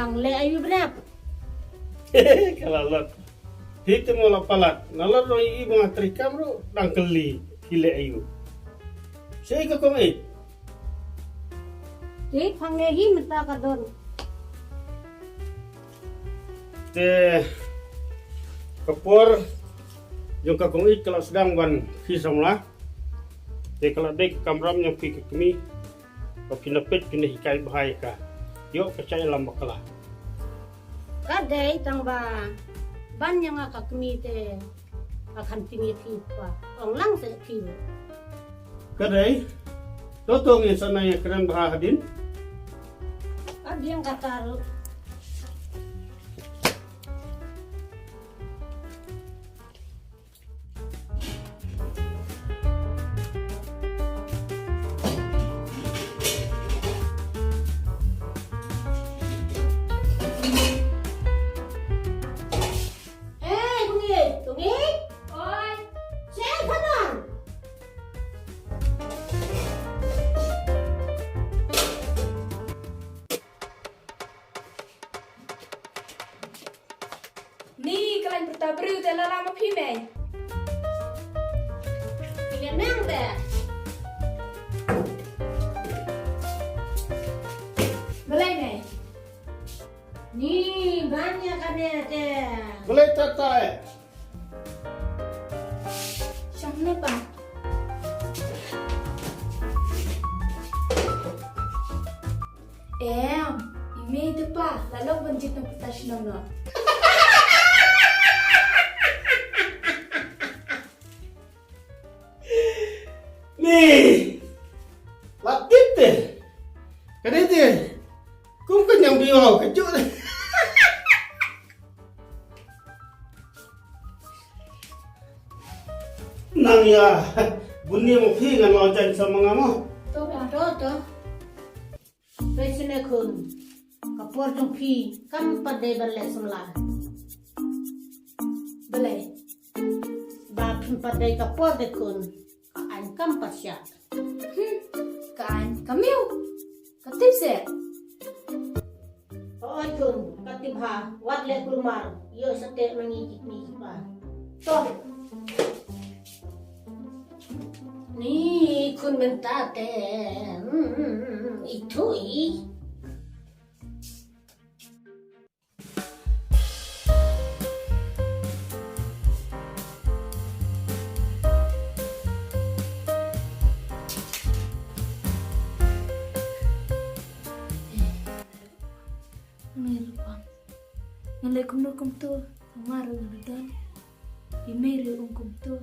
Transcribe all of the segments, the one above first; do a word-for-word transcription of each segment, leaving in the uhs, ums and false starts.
Ang leh aïu bnap? Ka la lot. Hi te mo la palat. Na lot ro i ba nga trei kam ro dang kylli ki leh aïu. Sei ka kong i. Te phang ne hi mynta ka don. Te ka por jong ka kong i ka la sdang ban phi samla. Te ka la dei ka kamram jong phi ka kmie. Ba phin da peit phin da hikai bha ïa ka. Ïoh ka jingïalam bakla. Ka dei tang ba ban ïa nga ka kmie te ka khan phi ïa phi pa. Ong lang se phi. Ka dei. To to ngin sa nang ïakren bha hadien. Ka dei kata ruh. Hei, Tungi, Tungi. Oi. Shen, come on. Ni ka lain pyrta briew te la la ma phi mei. Phi nang te. Balei mei? Ni ban ïa kane te. Balei tata eh? Shong ne pa. Em, i mei te pa, la long ban jied nongpynta shnong noh. Ni, la tip te. Ka dei te. Kum ka ñiang biwa ka juk. Nang ïa bun ne mo phi ngan lau jan sa ma nga mo. To, to, to. Phi sene khun. Ka por jong phi kam pat dei ban leh samla. Balei? Ba phim pat dei ka por de khun. Ka aiñ kam pat shah. Hmm. Ka aiñ ka miaw. Ka tip se. Oi khun, ka tip ha, wat leh kulmar, ïoh sa teh ma ngi ki kmie ki kpa. To. Ni khun mynta te, mm, ithuh i. Ngi ruh pang. Ngi leh kumno kumto, kumar ngi ruh don. I mei ruh ong kumto.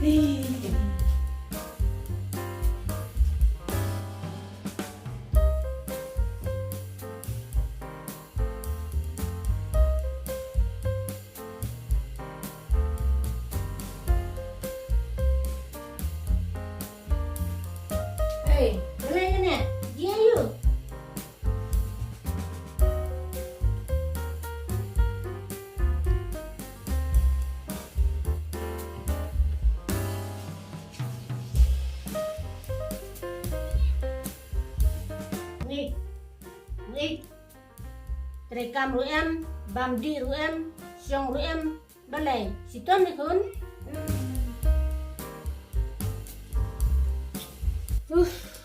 Ni. Hey, balei kane? Jia ïu. Ni, ni. Treikam ruh em, bam dih ruh em, shong ruh em. Balei, shitom ne khun? Uff.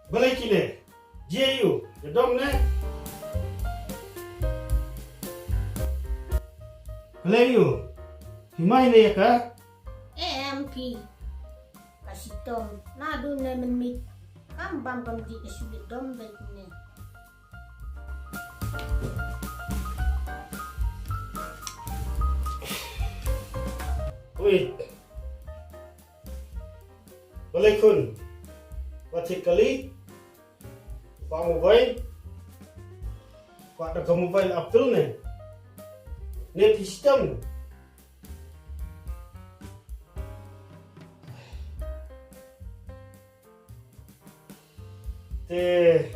Balei kine? Jia ïu, ïa dom ne? Balei ïu? Phi mai ne ïa ka? Em phi. Ka shitom, naduh ne mynmiet. Kam bam kam dih ka shu leh dom beit ne. Ui. Balei khun? Ba thied kali? Ba mobile? Ba da ka mobile Apple ne? Ne phi shitom? Te.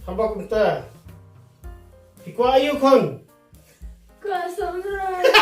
Haba kumta. Phi kwah aïu khun? Kwah samroi.